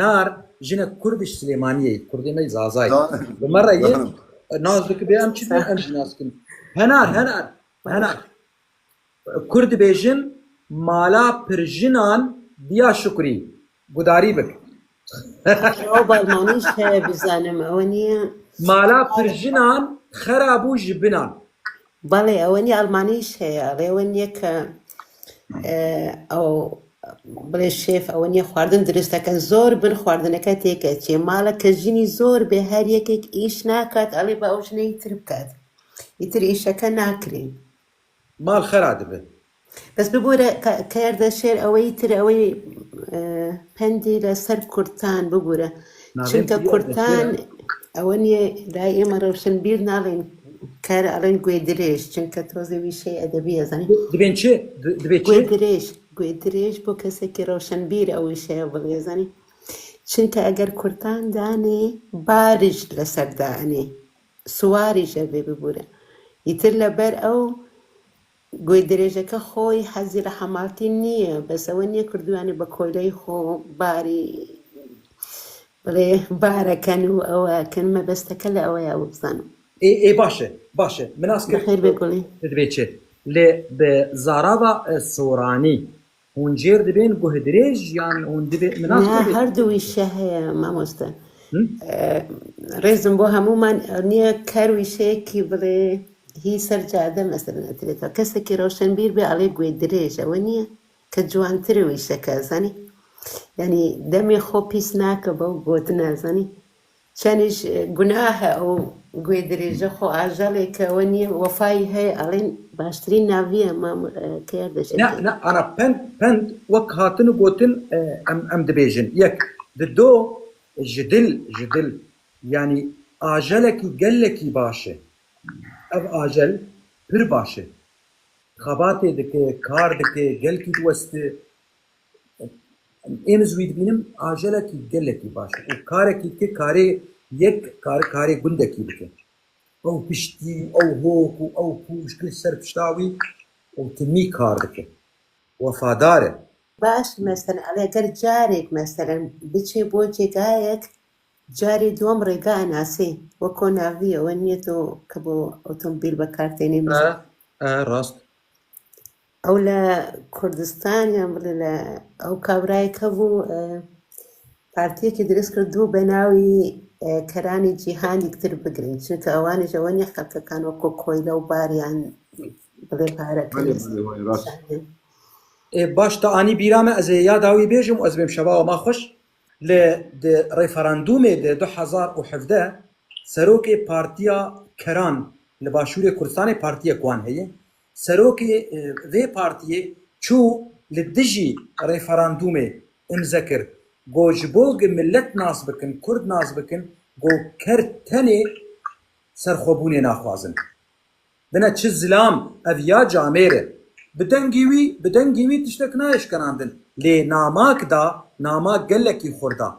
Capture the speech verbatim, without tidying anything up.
Henar, jinek Kurdiş Silêmaniyê, Kurdê me Zazay. Bi me re yê, nas dikibê em çi dibên em jî nas dikin. Henar, Henar, Henar. Kurd dibêjin, mala pirjinan diya şukrî. Gudarî bik. Ew balmanîş heye bizanim, ew niye? Mala pirjinan xera bû ji binan. Belê, ew niye Almanîş heye, ew niye ke, e, ew, bilê şêf, ew niye xwardin dirist deken, zor bin xwardineke têke çê. Mala ke jinî zor bê, her yekek îş nakat, elê ba ew jinê îtir bikat. Îtir îşeke nakirin. Mal xera dibe. Bes bibûre, ka-, kerde şêr eweyî tir, eweyî, e, pendî le ser kurtan bibûre. Çinke kurtan, ewe niye dayê ême rewşenbîr nalên ker alên guêdirêj. Çinke tozê wî şey edebî ye, zanî. Dibên çi? Di-, dibê çi? Guêdirêj. Guêdirêj bo kesekî rewşenbîr ew wî şeye biliye, zanî. Çinke eger kurtan danê, barij le ser danê. Siwarî jê vê bibûre. Îtir li ber ew guêdirêjeke xwe yî hezî li hemaltî niye, bes ew niye kurdû, yanî bi koyleyê xwe barî, bilê bareken û ew ekin, mebesteke li ew ye, ew bizanim. Ê, ê, baş e, baş e. Min nas kir. Bi xêr bê gulî. Dibê çi? Lê bi zarava, e, soranî. Hûn jêr dibên guhdirêj yan hûn dibê, min nas Ne, dibê? Her du wîşe heye, mamoste. Hı? E, rêzim bo hemûman, niye ker wîşeyekî bilê hî ser cade, mesela, etirêta. Kesekî rewşenbîr bê, alê guhdirêj, ewe niye? Ke ciwantir e wîşeke, zanî? Yanî demê xwe pîs nake bo gotina, zanî? Çenî ji gunah e ew guhdirêje xwe ajelê ke we niye wefayî heye, alên baştirîn navî ye, mam, e, kêr de Ne, şekil. Ne, ana pend, pend wek hatin û gotin, e, em, em dibêjin. Yek, di do, ji dil, ji dil. Yanî ajelekî gelekî baş e. Ev ajel pir baş e. Xebatê dike, kar dike, gelkî diweste. Em ez wî dibînim, ajelekî gelekî baş e. Û karekî dike, karê yek, kar-, karê gundekî bike. Ew piştî, ew hok û ew pûşk li ser pişta wî û timî kar dike. Wefadar e. Baş, mesela, eger carek, mesela, biçê bo cêgayek, carê duwem rêga enasê, weko navî ye, we niye to ke bo otomobîl bekartênê, mesela. E, e, rast. Ew li Kurdistan yan bile li ew kabrayek hebû, e, partiyekê dirêz kir dû be navî, e, keranê cîhanî ktir bigirin. Çunke ewanê ji ewanê xelkekan weko koyle û bariyan bilê pare Belê, kirin. Belê, wayî rast. Ê, baş, te anî bîra me, ez ê yada wî bêjim û ez bêm şeva we ma xweş. Li di referandûmê di du hezar û hevdeh serokê Partiya Keran li Başûrê Kurdistanê partiyek wan heye. Serokê, e, vê partiyê çû li dijî referandûmê imze kir. Got, ji bo gi millet nas bikin, Kurd nas bikin, got, ker tenê serxwebûnê naxwazin. Bine çi zilam, ev ya camêr e. Bi dengê wî, bi dengê wî tiştek nayê şikenandin. Lê namak da, nama gelekî xurt da.